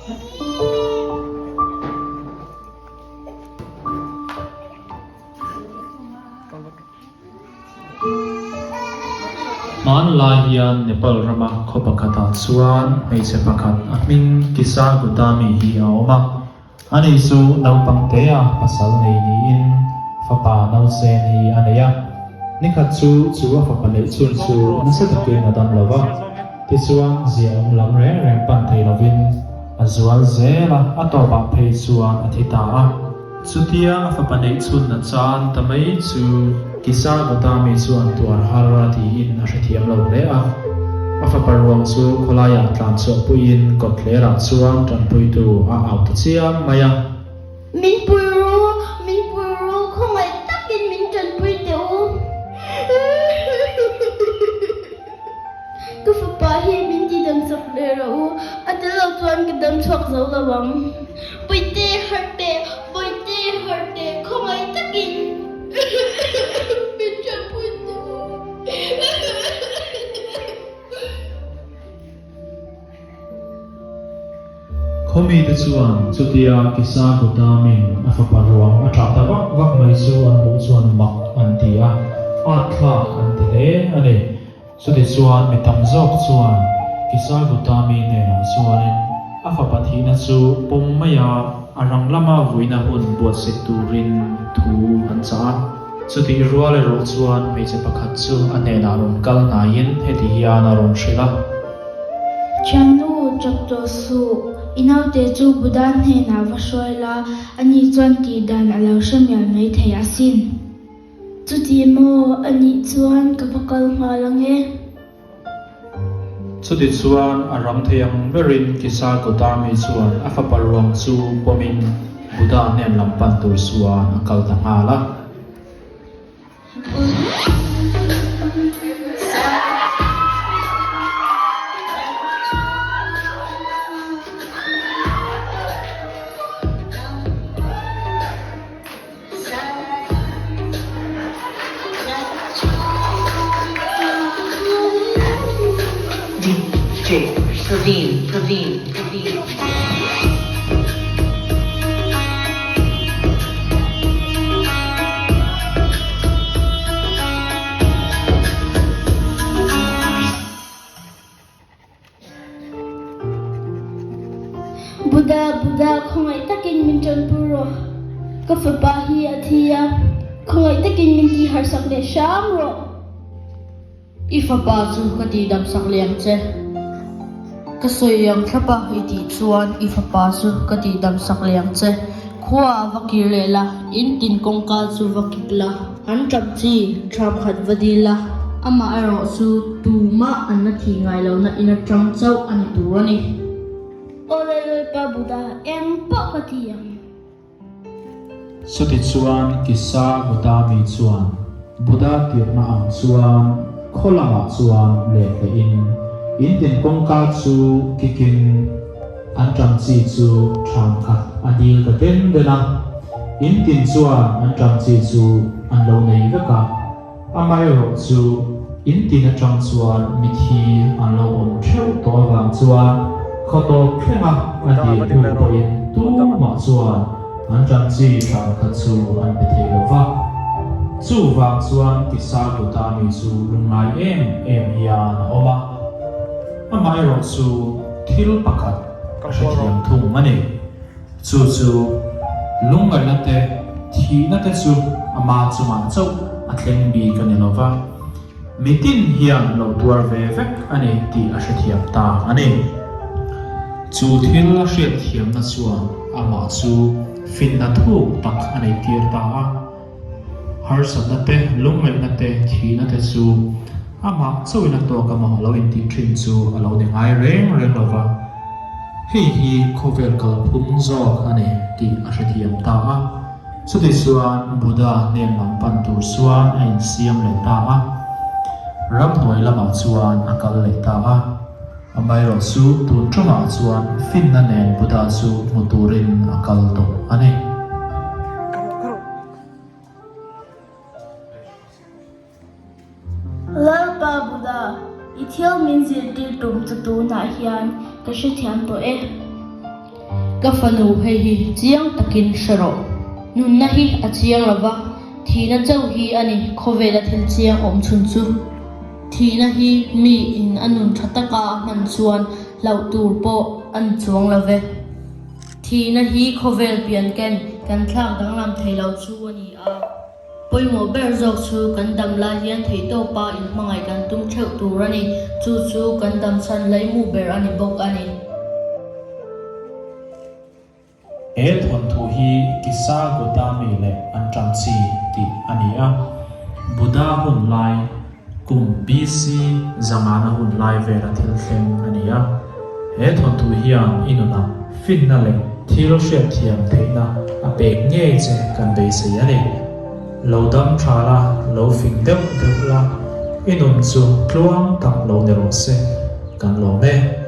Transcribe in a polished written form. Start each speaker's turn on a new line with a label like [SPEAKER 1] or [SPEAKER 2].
[SPEAKER 1] Hmanlai hian Nepal rama khaw pakhatah chuan hmeichhe pakhat a hming Kisa Gotami hi a awm a. Ani chu naupang tea pasal nei niin fapa nausen hi a nei a. Nikhat chu chu a fapa neih chhun chu nasa takin a dam lo va, tichuan ziaawm lam reng reng pan thei lovin a zual zel a, a tawpah phei chuan a thi ta a. Chutia a fapa neih chhun a chan ta mai chu Kisa Gotami chuan tuar har a tiin a hrethiam lo hle a. A fapa ruang chu khawlaiah tlan chhuah puiin kawtthlerah chuan tanpuitu a au ta chiam mai a.
[SPEAKER 2] Min pui ru, min pui ru, khawngaih takin min tanpui teh u. Ka fapa hi min ti dam chak leh rawh u, a tel lo chuan ka dam chhuak zo lo ang. Puite harh teh, Puite harh teh, khawngaih takin min tanpui teh u.
[SPEAKER 1] Khawmite chuan chutia Kisa Gotami'n a fapa ruang a ṭah ta vak vak mai chu an hmuh chuan mak an ti a, at thlak an ti hle a ni. Chutichuan mi tam zawk chuan Kisa Gotami hnenah chuanin a fapa thihna chu pawm maia a rang lama vuina hun buatsaih turin thu an chah a. Chutih rual erawh chuan hmeichhe pakhat chu a hnenah rawn kal hnaiin heti hian a rawn hrilh a.
[SPEAKER 2] Thiannu, chak tawh suh. I naute chu Buddha hnenah va hruai la, ani chuan tih dan a lo hre mial mai thei asin. Chuti maw? A nih chuan ka va kal nghal ang e.
[SPEAKER 1] Chuti chuan a ram thei ang berin Kisa Gotami chuan a fapa ruang chu pawmin Buddha hnen lam pan tur chuan a kal ta nghal a.
[SPEAKER 3] DJ Praveen Praveen Praveen.
[SPEAKER 2] Buddha, Buddha, khawngaih takin min tanpui rawh. Ka fapa hi a thi a, khawngaih takin min tih harsak leh hram rawh.
[SPEAKER 4] I fapa chu ka tih damsak leh ang che. Ka sawi ang thlap a, i tih chuan i fapa chu ka tih damsak leh ang che. Khua ah va kir leh la, in tin kawngka chu va kik la, an ṭap chi ṭham khat va dil la. Amah erawh chu tumah an la thih ngai lohna in aṭang chauh a ni tur a ni.
[SPEAKER 2] Awle Lalpa Buddha, eng pawh ka ti ang.
[SPEAKER 1] Chutichuan Kisa Gotami chuan Buddha tirhna ang chuan khaw lamah chuan let lehin in tin kawngka chu kikin an ṭam chi chu ṭham khat a dil ta den den a. In tin chuan an ṭam chi chu an lo nei vek a. Amaherawh chu in tin aṭang chuan mithi an lo awm ṭheuh tawh avang chuan khaw tawp thlenga a dil hnu pawhin tumah chuan an ṭan chi ṭan kha chu an pe thei lo va. Chuvang chuan Kisa Gotami chu lungngai em em hian a awm a. Amaherawh chu thil pakhat a hrethiam thung a ni. Chu chu lungngaihna te, thihna te chu ama chungah chauh a thleng bik a ni lo va, mitin hian lo tuar ve vek a ni tih a hrethiam ta a ni. Chu thil a hriatthiamna chuan amah chu finna thuk tak a neihtir ta a. Harsatna te, lungngaihna te, thihna te chu amah chauhin a tawk amaw lo intih thin chu a lo ni ngai reng reng lo va, hei hi khawvel kalphung zawk a ni tih a hrethiam ta a. Chuti chuan Buddha hnen lam pan tur chuan a insiam leh ta a, ramhnuai lamah chuan a kal leh ta a. Amaherawh chu tun ṭumah chuan finna nen Buddha chu hmu turin a kal tawh a ni.
[SPEAKER 2] Lalpa Buddha, i thil min zirtir tum chu tunah hian ka hrethiam tawh e.
[SPEAKER 4] Ka fanu hei hi chiang takin hre rawh. Nunna hi a chiang lo va, thihna chauh hi a ni khawvela thil chiang awm chhun chu. Thihna hi mi in a nun tha taka a hman chuan hlauh tur pawh a ni chuang lo ve. Thihna hi khawvel pian ken kan thlak danglam thei lo chu a ni a. Pawimawh ber zawk chu kan dam lai hian theihtawpa inhmangaih kan tum theuh tur a ni. Chu chu kan dam chhan laimu ber a ni bawk a ni.
[SPEAKER 1] He thawnthu hi Kisa Gotami leh an ṭan chi tih a ni a. Buddha hun lai, kum BC zangana hun lai vela thil thleng a ni a. He thawnthu hian i nunah finna leh thil hriatthiam theihna a pek ngei che kan beisei a ni. Lo dam tha la, lo fing deuh deuh la, i nun chu tluang tak lo ni rawh se, kan lawm e.